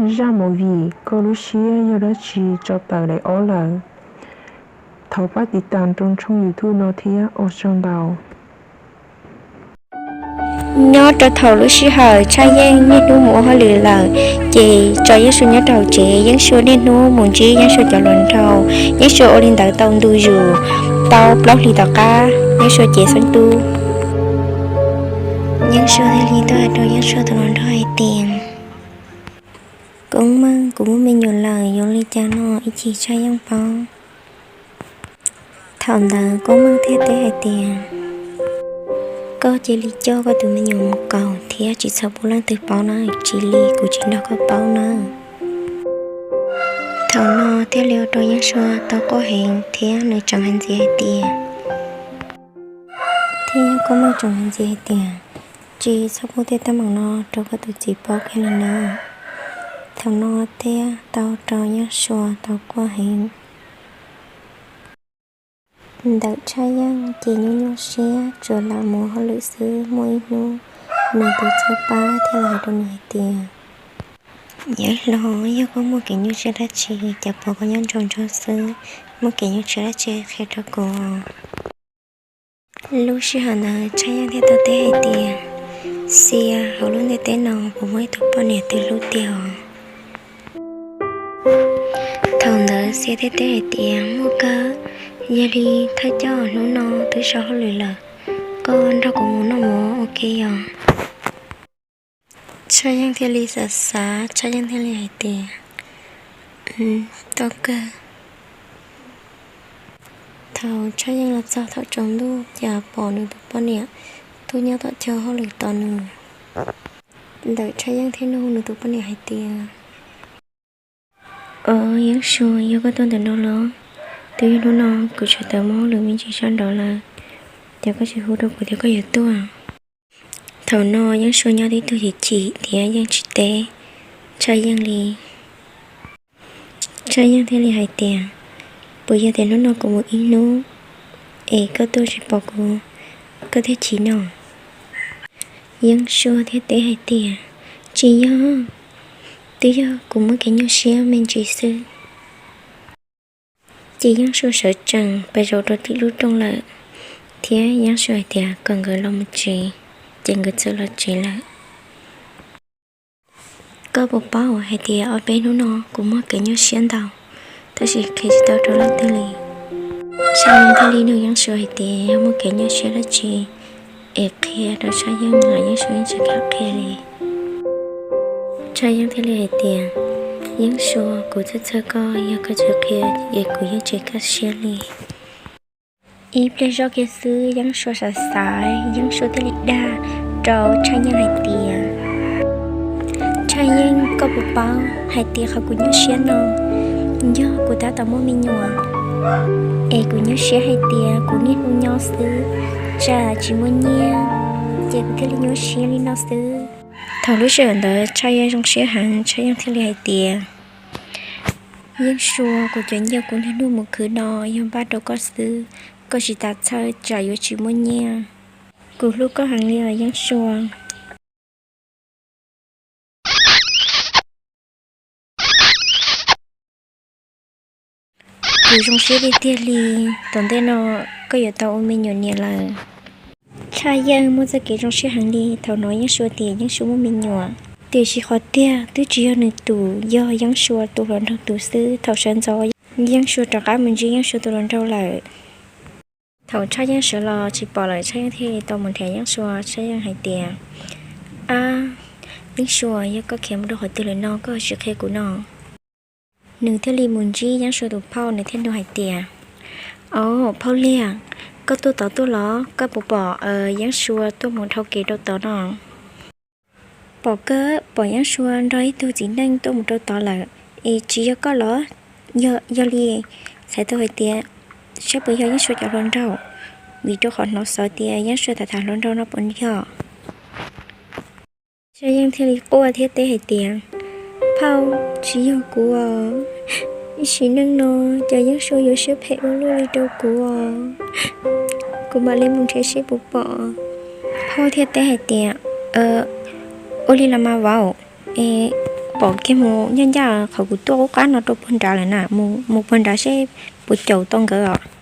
Zaj movie Koj lub siab yog dab tsi tso tawm daim ob lawm. Thov pab tiv tam rau tshooj YouTube no thiab, ua tsaug ntau. Nyob rau thaum lub sij hawm Tshaj Yeej niaj hnub mus ua hauj lwm lawm, ces tso Yeeb Suas nyob rau hauv tsev, Yeeb Suas niaj hnub mus ntsib Yeeb Suas cov hluas nraug, Yeeb Suas ua li ntawd tau ntu zus, tau plaub hlis tom qab Yeeb Suas cev xeeb tub. Yeeb Suas thiaj li tuaj hais rau Yeeb Suas tus hluas nraug hais tias, Koob Meej, kuv muaj me nyuam lawm, yuav li cas no ib chim Tshaj Yeej paub. Thaum ntawd Koob Meej thiaj teb hais tias, Koj cia li coj koj tus me nyuam mus kaus thiab tsis txhob pub leej twg paub na, tsis li kuv tsis nrog koj paub nawb. Thaum no thiaj li ua rau Yeeb Suas tau quaj heev thiab nws tseem hais ntxiv hais tias, thiab Koob Meej tseem hais ntxiv hais tias, Tsis txhob pub tej teeb meem no rau koj tus txiv paub kiag li nawb. Thaum no thiaj tau rau Yeeb Suas tau quaj heev. Ntawm Tshaj Yeej ces nyuaj nyuaj siab, tsuas lam mus hauj lwm xwb. Muaj ib hnub nws tus txhawb pab thiaj li hais rau nws hais tias, Yawg hlob, yog koj muaj kev nyuaj siab dab tsi, cas pom koj nyob nrog nrog xwb, muaj kev nyuaj siab dab tsi qhia rau kuv. Lub sij hawm ntawd Tshaj Yeej thiaj tau teb hais tias, Xia, hauv lub ntiaj teb no puas muaj ib tug poj niam twg hlub tiag os? Thaum ntawd Xia thiaj teb hais tias, Muaj kawg, yog li thawj coj hnub no twb so hauj lwm lawm, koj nrog kuv mus noj mov ua ke os. Tshaj Yeej thiaj li xav xav, Tshaj Yeej thiaj li hais tias, Tau kawg. Thaum Tshaj Yeej los txog thaum tsaus ntuj cas pom nws tus poj niam tuaj nyob tom chaw hauj lwm tos nws. Ntawm Tshaj Yeej thiaj nug nws tus poj niam hais tias, Aub, Yeeb Suas, yog koj tuaj ntawm no los? Twb yog hnub no kuv tsis tau mus hauj lwm me ntsis sab nraud lawm, ces koj tsis hu rau kuv tias koj yuav tuaj. Thaum no Yeeb Suas nyob tib tug chim chim thiab yeej tsis teb Tshaj Yeej li. Tshaj Yeej thiaj li hais tias, Puas yog tias hnub no kuv mus ib hnub es koj tuaj tsis pom kuv, koj thiaj chim no? Yeeb Suas thiaj teb hais tias, Tsis yog, twb yog kuv muaj kev nyuaj siab me ntsis xwb. Ces Yeeb Suas sawv tsees pes zaum rau tim lub rooj lawm, thiab Yeeb Suas hais tias kom nkawd los mus tsev, ces nkawd txawm los tsev lawm. Koj puas paub hais tias ob peb hnub no kuv muaj kev nyuaj siab ntau, tab sis qhia tsis tau rau leej twg li. Tshaj Yeej thiaj li nug Yeeb Suas hais tias yog muaj kev nyuaj siab dab tsi es qhia rau Tshaj Yeej los Yeeb Suas yeej tsis kam qhia li. Tshaj Yeej thiaj li hais tias, Yeeb Suas, kuv txhawj txhawj koj, yog koj tsis qhia es kuv yeej tsis kaj siab li. Ib pliag zoj kiag xwb Yeeb Suas xav xav, Yeeb Suas thiaj li dag rau Tshaj Yeej hais tias, Tshaj Yeej, koj puas paub hais tias qhov kuv nyuaj siab no yog kuv tab tom muaj me nyuam, es kuv nyuaj siab hais tias kuv niaj hnub nyob xwb, tsam tsis muaj nyiaj, ces kuv thiaj li nyuaj siab li no xwb. Thaum lub sij hawm ntawd Tshaj Yeej zoo siab heev, Tshaj Yeej thiaj li hais tias, Yeeb Suas, kuv cov nyiaj kuv niaj hnub mus khwv no yog npaj rau koj xwb, koj tsis tas txhawj tsam yuav tsis muaj nyiaj. Kuv hlub koj heev li os Yeeb Suas. Kuv zoo siab tiag tiag li, tom ntej no koj yuav tau ua me nyuam niam lawm. Tshaj Yeej muaj txoj kev zoo siab heev li thaum hnov Yeeb Suas tias Yeeb Suas muaj me nyuam. Tiam sis qhov tiag twb tsis yog nws tus, yog Yeeb Suas tus hluas nraug tus xwb. Thaum sawv ntxov Yeeb Suas rov qab mus ntsib Yeeb Suas tus hluas nraug lawm. Thaum Tshaj Yeej sawv los tsis pom lawm, Tshaj Yeej thiaj li tau mus nrhiav Yeeb Suas. Tshaj Yeej hais tias, Ab, Yeeb Suas, yog koj khiav mus rau qhov twg lawm no koj tsis qhia kuv no? Nws thiaj li mus ntsib Yeeb Suas tus phauj, nws thiaj nug hais tias, Au, phauj Liag, koj tuaj tod tuaj los? Koj puas pom Yeeb Suas tuaj mus dhau kev rau tod no? Pom kawg, pom Yeeb Suas nrog ib tug txiv neej tuaj mus rau tod lawm. Es tsis yog koj los? Yog, yog li, txhais tau hais tias saib puas yog Yeeb Suas cov hluas nraug, vim rau qhov hnov xov tias Yeeb Suas tham tham hluas nraug no puas yog? Tshaj Yeej thiaj li quaj thiab teb hais tias, Phauj, tsis yog kuv os. Ib sim neej no cas Yeeb Suas yuav siab phem ua luaj li rau kuv os. Kuv mam li mus nrhiav seb puas pom. Phauj thiaj teb hais tias, Ua li los mas vauv, es Pom kiag mus ncaj ncaj qhov kuv tuaj qub qab no rau puag nrad lawm na, mus puag nrad seb puas caum tau nkawd os.